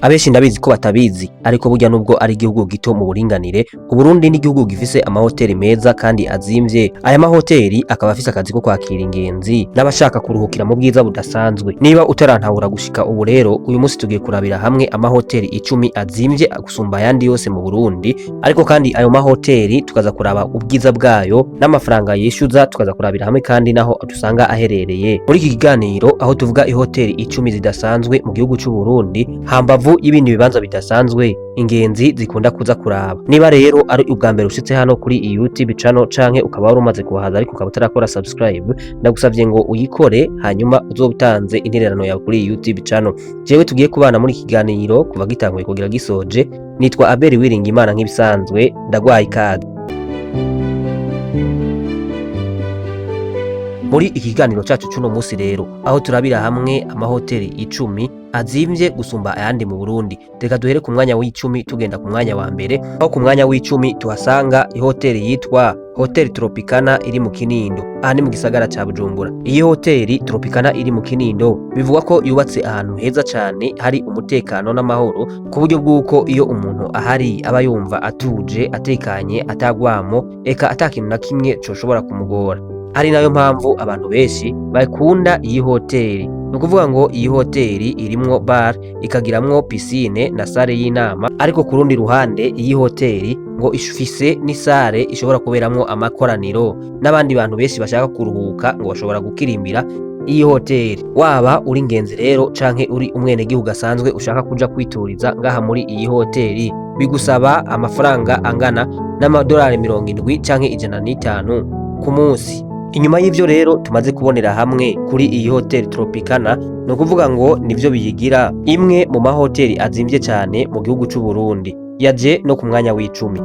Abenshi ndabizi ko batabizi, ariko burya nubwo ari igihugu gito mu buringanire, Uburundi ni igihugu gifise amahoteli meza kandi azimvye. Aya mahoteli akaba afise akazi ko kwakira ingenzi n'abashaka kuruhukira mu bwiza budasanzwe. Niba utarantahura gushika ubu rero, uyu munsi tugiye kurabira hamwe amahoteli 10 azimvye gusumba ayandi yose mu Burundi, ariko kandi ayo mahoteli tukaza kuraba ubwiza bwayo n'amafaranga yishyuza, tukaza kurabira hamwe kandi naho dusanga aherereye. Muri iki kiganiro aho tuvuga ihoteli 10 zidasanzwe mu gihugu c'u Burundi, hambavu y'ibindi bibanza bidasanzwe ingenzi zikunda kuza kuraba. Niba rero ari ubwa mbere ushitse hano kuri iyi YouTube channel, canke ukaba wari umaze kuhaza ariko ukaba utarakora subscribe, ndagusavye ngo uyikore, hanyuma uzoba utanze intererano yawe kuri iyi YouTube channel. Jewe tugiye kubana muri iki kiganiro kuva gitanguye kugira gisoje, nitwa Abel Wiringimana. Nk'ibisanzwe ndagwaye ikaze muri iki kiganiro cacu c'uno musi rero, aho turabira hamwe amahoteli 10 azimvye gusumba ayandi mu Burundi. Reka duhere ku mwanya w'10 tugenda ku mwanya wa mbere, aho ku mwanya w'10 tuhasanga ihoteli yitwa Hotel Tropicana iri mu Kinindo. Aha ni mu gisagara ca Bujumbura. Iyi hoteli Tropicana iri mu Kinindo bivugwa ko yubatse ahantu heza cane hari umutekano n'amahoro, ku buryo bw'uko iyo umuntu ahari aba yumva atuje, atekanye, atagwamo, eka atakintu na kimwe coshobora kumugora. Ari nayo mpamvu abantu benshi bakunda iyi hoteli. Ni ukuvuga ngo iyi hoteli irimwo bar, ikagiramwo piscine na salle y'inama, ariko ku rundi ruhande iyi hoteli ngo ifise n'isalle ishobora kuberamwo amakoraniro, n'abandi bantu benshi bashaka kuruhuka ngo bashobora gukirimbira iyi hoteli. Waba uri ingenzi rero canke uri umwenegihugu asanzwe ushaka kuja kwituriza ngaha muri iyi hoteli, bigusaba amafaranga angana n'amadolari 70 canke 105 ku munsi. Inyuma y'ivyo rero tumaze kubonera hamwe kuri iyi hoteli Tropicana, ni ukuvuga ngo nivyo biyigira imwe mu mahoteli azimvye cane mu gihugu c'u Burundi, yaje no ku mwanya w'10.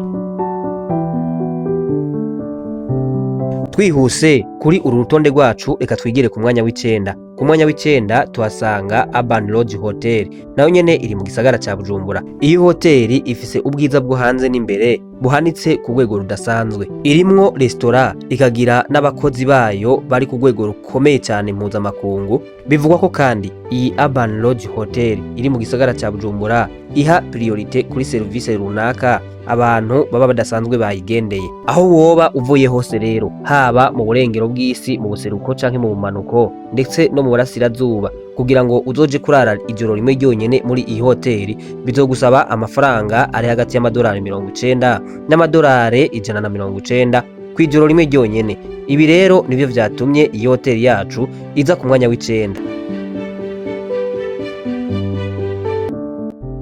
Twihuse kuri uru rutonde rwacu, reka twigire ku mwanya w'9. Ku mwanya w'9 tuhasanga Urban Lodge Hotel, nayo nyene iri mu gisagara ca Bujumbura. Iyi hoteli ifise ubwiza bwo hanze n'imbere buhanitse ku rwego rudasanzwe. Irimwo resitora, ikagira n'abakozi bayo bari ku rwego rukomeye cyane mpuzamakungu. Bivugwa ko kandi iyi Urban Lodge Hotel iri mu gisagara ca Bujumbura iha priorité kuri serivisi runaka abantu baba badasanzwe bayigendeye. Aho woba uvuye hose rero, haba mu burengero bw'isi, mu buseruko canke mu bumanuko, ndetse no mu burasirazuba, kugira ngo uzoje kurara ijoro rimwe ryonyene muri iyi hoteli, bizogusaba amafaranga ari hagati y'amadolari 90 n'amadolari 190 kw'ijoro rimwe ryonyene. Ibi rero nivyo vyatumye iyi hoteli yacu iza ku mwanya w'9.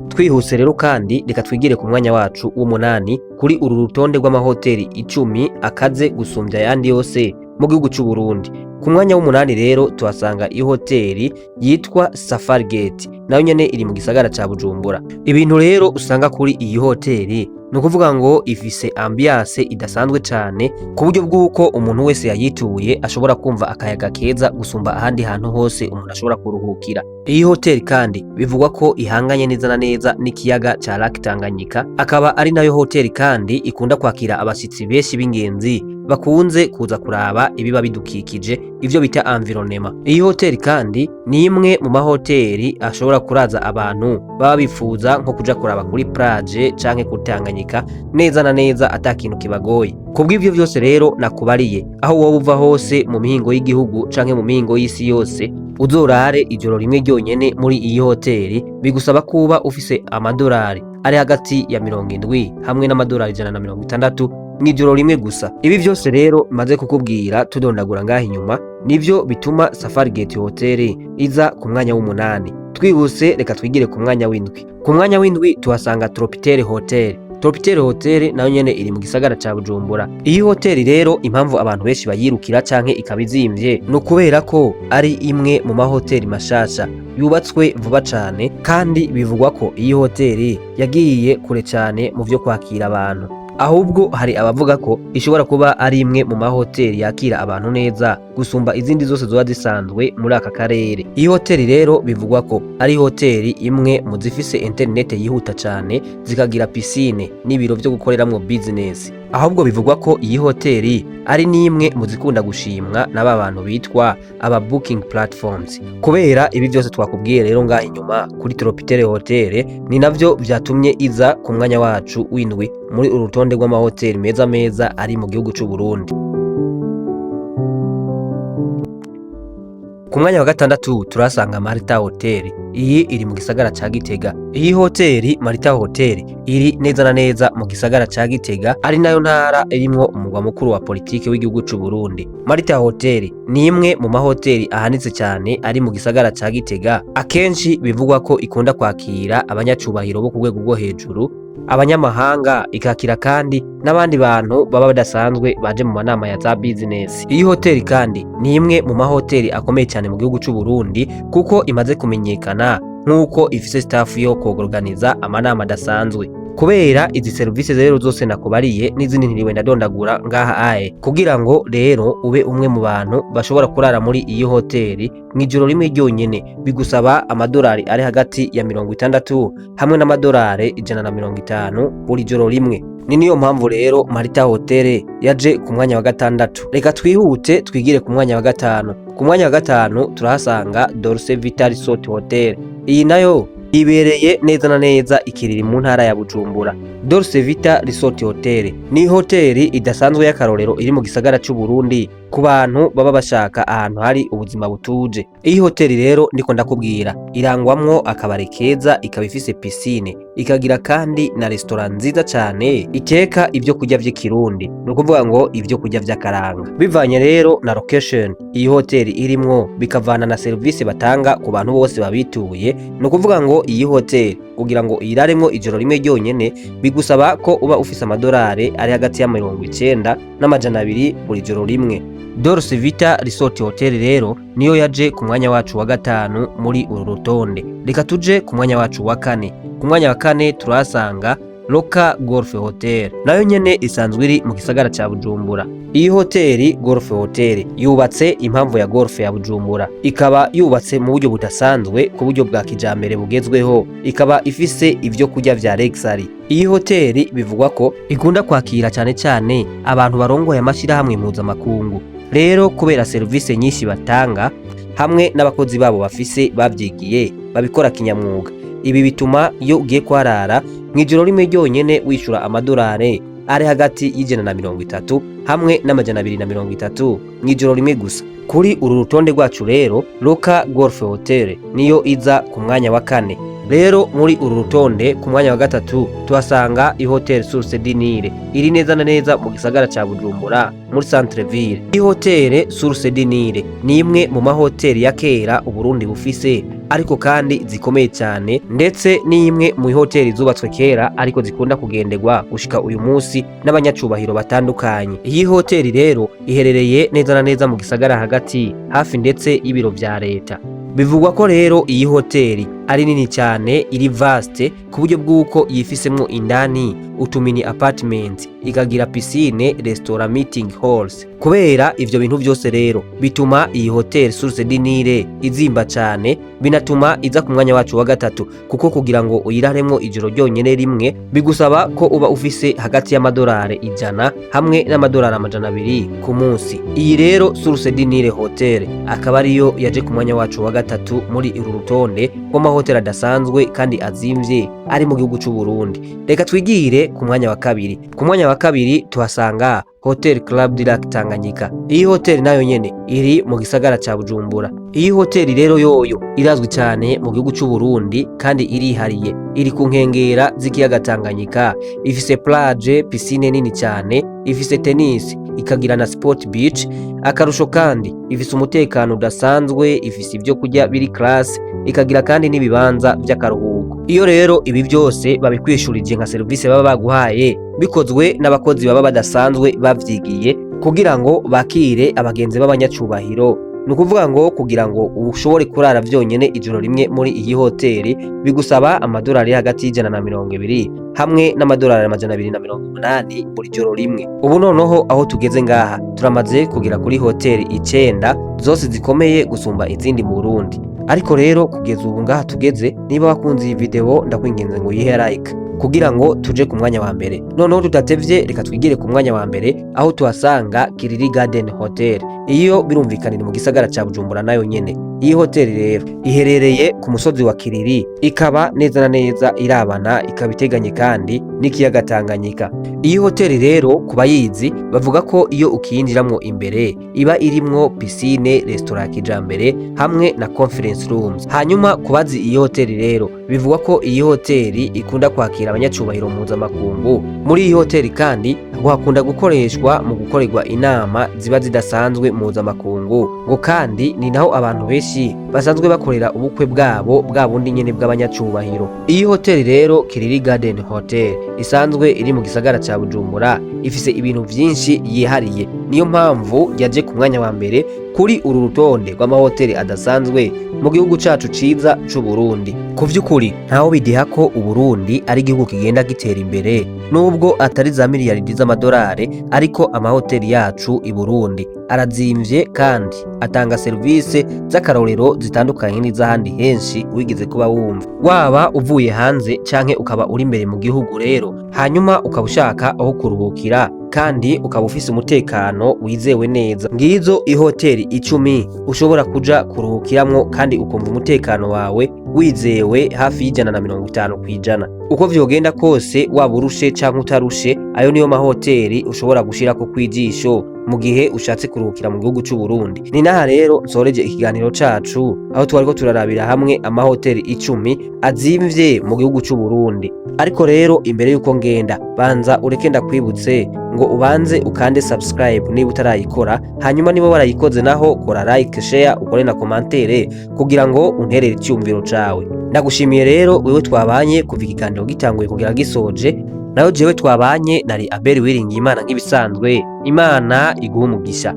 Twihuse rero kandi, reka twigire ku mwanya wacu w'8 kuri uru rutonde rw'amahoteli 10 akaze gusumbya ayandi yose mu gihugu c'u Burundi. Ku mwanya w'8 rero tuhasanga ihoteli yitwa Safari Gate, nayo nyene iri mu gisagara ca Bujumbura. Ibintu rero usanga kuri iyi hoteli, ni ukuvuga ngo ifise ambiance idasanzwe cane, ku buryo bw'uko umuntu wese yayituye ashobora kumva akayaga keza gusumba ahandi hantu hose umuntu ashobora kuruhukira. Iyi hoteli kandi bivugwa ko ihanganye neza na neza n'ikiyaga ca Lake Tanganyika, akaba ari nayo hoteli kandi ikunda kwakira abashitsi benshi b'ingenzi bakunze kuza kuraba ibiba bidukikije, ivyo bita environnement. Iyi hoteli kandi ni imwe mu mahoteli ashobora kuraza abantu baba bifuza nko kuja kuraba kuri plage canke kuri Tanganyika neza na neza ata kintu kibagoye. Kubw'ivyo vyose rero nakubariye, aho woba uva hose mu mihingo y'igihugu canke mu mihingo y'isi yose, uzorare ijoro rimwe ryonyene muri iyi hoteli, bigusaba kuba ufise amadolari ari hagati ya 70 hamwe n'amadolari 160 mw'ijoro rimwe gusa. Ibi vyose rero maze kukubwira tudondagura ngaha inyuma, nivyo bituma Safari Gate Hotel iza ku mwanya w'8. Twihuse, reka twigire ku mwanya w'7. Ku mwanya w'7 tuhasanga Tropitel Hotel. Tropitel Hotel nayo nyene iri mu gisagara ca Bujumbura. Iyi hoteli rero, impamvu abantu benshi bayirukira canke ikaba izimvye, ni ukubera ko ari imwe mu mahoteli mashasha yubatswe vuba cane, kandi bivugwa ko iyi hoteli yagiye kure cane mu vyo kwakira abantu. Ahubwo hari abavuga ko ishobora kuba ari imwe mu mahoteli yakira abantu neza gusumba izindi zose zoba zisanzwe muri aka karere. Iyi hoteli rero bivugwa ko ari hoteli imwe mu zifise interinete yihuta cane, zikagira piscine n'ibiro vyo gukoreramwo business. Ahubwo bivugwa ko iyi hoteli ari n'imwe mu zikunda gushimwa n'aba bantu bitwa aba booking platforms. Kubera ibi byose twakubwiye rero ngaha inyuma kuri Tropitel Hotel, ni navyo vyatumye iza ku mwanya wacu w'indwi muri uru rutonde rw'amahoteli meza meza ari mu gihugu c'u Burundi. Ku mwanya wa gatandatu turasanga Marita Hotel. Iyi iri mu gisagara ca Gitega. Iyi hoteli Marita Hotel iri neza na neza mu gisagara ca Gitega, ari nayo ntara irimwo umugwa mukuru wa politike w'igihugu c'u Burundi. Marita Hotel ni imwe mu mahoteli ahanitse cyane ari mu gisagara ca Gitega. Akenshi bivugwa ko ikunda kwakira abanyacubahiro bo ku rwego rwo hejuru, abanyamahanga, ikakira kandi n'abandi bantu baba badasanzwe baje mu manama ya za business. Iyi hoteli kandi ni imwe mu mahoteli akomeye cyane mu gihugu c'u Burundi, kuko imaze kumenyekana nk'uko ifise staff yo kuorganiza amanama adasanzwe. Kubera izi serivisi rero zose nakubariye n'izindi ntiriwe ndadondagura ngaha aye, kugira ngo rero ube umwe mu bantu bashobora kurara muri iyi hoteli mw'ijoro rimwe ryonyene, bigusaba amadolari ari hagati ya 60 hamwe n'amadolari 150 buri joro rimwe. Ni niyo mpamvu rero Marita Hotel yaje ku mwanya wa gatandatu. Reka twihute twigire ku mwanya wa gatanu. Ku mwanya wa gatanu turahasanga Dolce Vita Resort Hotel. Iyi nayo ibereye neza na neza ikiriri mu ntara ya Bujumbura. Dolce Vita Resort Hotel ni hoteli idasanzwe y'akarorero iri mu gisagara c'u Burundi ku bantu baba bashaka ahantu hari ubuzima butuje. Iyi hoteli rero ndiko ndakubwira irangwamwo akabare keza, ikaba ifise piscine, ikagira kandi na restaurant nziza cane iteka ibyo kurya vy'ikirundi, ni ukuvuga ngo ibyo kurya vy'akaranga. Bivanye rero na location iyi hoteli irimwo, bikavana na serivisi batanga ku bantu bose babituye, ni ukuvuga ngo iyi hoteli kugira ngo uyiraremwo ijoro rimwe ryonyene bigusaba ko uba ufise amadolari ari hagati ya 90 n'200 buri joro rimwe. Dolce Vita Resort Hotel rero niyo yaje ku mwanya wacu wa gatanu muri uru rutonde. Reka tuje ku mwanya wacu wa kane. Ku mwanya wa kane turahasanga Roca Golf Hotel, nayo nyene isanzwe iri mu gisagara ca Bujumbura. Iyi hoteli Golf Hotel yubatse impamvu ya golf ya Bujumbura, ikaba yubatse mu buryo budasanzwe, ku buryo bwa kijambere bugezweho, ikaba ifise ivyo kurya vya luxury. Iyi hoteli bivugwa ko ikunda kwakira cyane cyane abantu barongoye amashirahamwe mpuzamakungu. Rero kubera serivisi nyinshi batanga hamwe n'abakozi babo bafise bavyigiye babikora kinyamwuga, ibi bituma iyo ugiye kuharara mw'ijoro rimwe ryonyene wishura amadolari ari hagati y'130 hamwe n'230 mw'ijoro rimwe gusa. Kuri uru rutonde rwacu rero, Roca Golf Hotel niyo iza ku mwanya wa kane. Rero muri uru rutonde ku mwanya wa gatatu tuhasanga ihotel Source du Nil, iri neza na neza mu gisagara ca Bujumbura muri centre ville. Ihotel Source du Nil ni imwe mu mahoteli ya kera Uburundi bufise, ariko kandi zikomeye cyane, ndetse ni imwe mu hoteli zubatswe kera ariko zikunda kugenderwa gushika uyu munsi n'abanyacubahiro batandukanye. Iyi hoteli rero iherereye neza na neza mu gisagara hagati, hafi ndetse y'ibiro vya leta. Bivugwa ko rero iyi hoteli ari nini cyane, iri vaste, ku buryo bw'uko yifisemwo indani utumini apartment, ikagira piscine, restaurant, meeting halls. Kubera ivyo bintu vyose rero bituma iyi hotel Source du Nil izimba cyane, binatuma iza ku mwanya wacu wa gatatu, kuko kugira ngo uyiraremwo ijoro ryonyene rimwe bigusaba ko uba ufise hagati y'amadolari 100 hamwe n'amadolari 200 ku munsi. Iyi rero Source du Nil Hotel akaba ariyo yaje ku mwanya wacu wa gatatu muri uru rutonde rw'amahoteli adasanzwe kandi azimvye ari mu gihugu c'u Burundi. Reka twigire ku mwanya wa kabiri. Ku mwanya wa kabiri tuhasanga Hotel Club du Lac Tanganyika. Iyi hoteli nayo nyene iri mu gisagara ca Bujumbura. Iyi hoteli rero yoyo irazwi cyane mu gihugu c'u Burundi kandi irihariye. Iri ku nkengera z'ikiyaga Tanganyika, ifise plage, piscine nini cyane, ifise tennis, ikagira na sport beach. Akarusho kandi ifise umutekano udasanzwe, ifise ibyo kurya biri class, ikagira kandi n'ibibanza vy'akaruhuko. Iyo rero ibi byose babikwishurije nka serivisi baba baguhaye, bikozwe n'abakozi baba badasanzwe bavyigiye kugira ngo bakire abagenzi b'abanyacubahiro, ni ukuvuga ngo kugira ngo ushobore kurara vyonyene ijoro rimwe muri iyi hoteli bigusaba amadolari hagati y'120 hamwe n'amadolari 280 buri joro rimwe. Ubu noneho aho tugeze ngaha turamaze kugera kuri hoteli icenda zose zikomeye gusumba izindi mu Burundi. Ariko rero kugeza ubu ngaha tugeze, niba wakunze iyi video, ndakwinginze ngo uyihe like kugira ngo tuje ku mwanya wa mbere. Noneho tudatevye, reka twigire ku mwanya wa mbere, aho tuhasanga Kiriri Garden Hotel. Iyo birumvikanira mu gisagara ca Bujumbura nayo nyene. Iyi hoteli rero iherereye ku musozi wa Kiriri, ikaba neza na neza irabana, ikaba iteganye kandi n'ikiyaga Tanganyika. Iyi hoteli rero, ku bayizi bavuga ko iyo ukiyinjiramwo imbere iba irimwo piscine, restaurant ya kijambere hamwe na conference rooms. Hanyuma kubazi iyi hoteli rero, bivugwa ko iyi hoteli ikunda kwakira abanyacubahiro mpuzamakungu. Muri iyi hoteli kandi ngo hakunda gukoreshwa mu gukorerwa inama ziba zidasanzwe mpuzamakungu, ngo kandi ni naho abantu benshi basanzwe bakorera ubukwe bwabo, bwa bundi nyene bw'abanyacubahiro. Iyi hoteli rero, Kiriri Garden Hotel, isanzwe iri mu gisagara ca Bujumbura, ifise ibintu vyinshi yihariye. Niyo mpamvu yaje ku mwanya wa mbere kuri uru rutonde rw'amahoteli adasanzwe mu gihugu cacu ciza c'u Burundi. Ku vy'ukuri ntaho bidiha ko Uburundi ari igihugu kigenda gitera imbere, nubwo atari za miliyaridi z'amadolari, ariko amahoteli yacu i Burundi arazimvye kandi atanga serivisi z'akarorero zitandukanye n'iz'ahandi henshi wigeze kuba wumva, waba uvuye hanze canke ukaba uri imbere mu gihugu. Rero hanyuma ukaba ushaka aho kuruhukira kandi ukaba ufise umutekano wizewe neza, ngizo ihoteli 10 ushobora kuja kuruhukiramwo kandi ukumva umutekano wawe wizewe hafi y'150%. Uko vyogenda kose, waba urushe canke utarushe, ayo niyo mahoteli ushobora gushirako kwijisho mu gihe ushatse kuruhukira mu gihugu c'u Burundi. Ni naha rero nsoreje ikiganiro cacu, aho twariko turarabira hamwe amahoteli 10 azimvye mu gihugu c'u Burundi. Ariko rero imbere yuko ngenda, banza ureke ndakwibutse ngo ubanze ukande subscribe niba utarayikora. Hanyuma niba warayikoze naho, kora like, share, ukore na commentaire kugira ngo unterere icyumviro cawe. Ndagushimiye rero wewe twabanye kuva ikiganiro gitanguye kugera gisoje. Nayo jewe twabanye nari Abel Wiringiyimana nk'ibisanzwe. Imana iguha umugisha.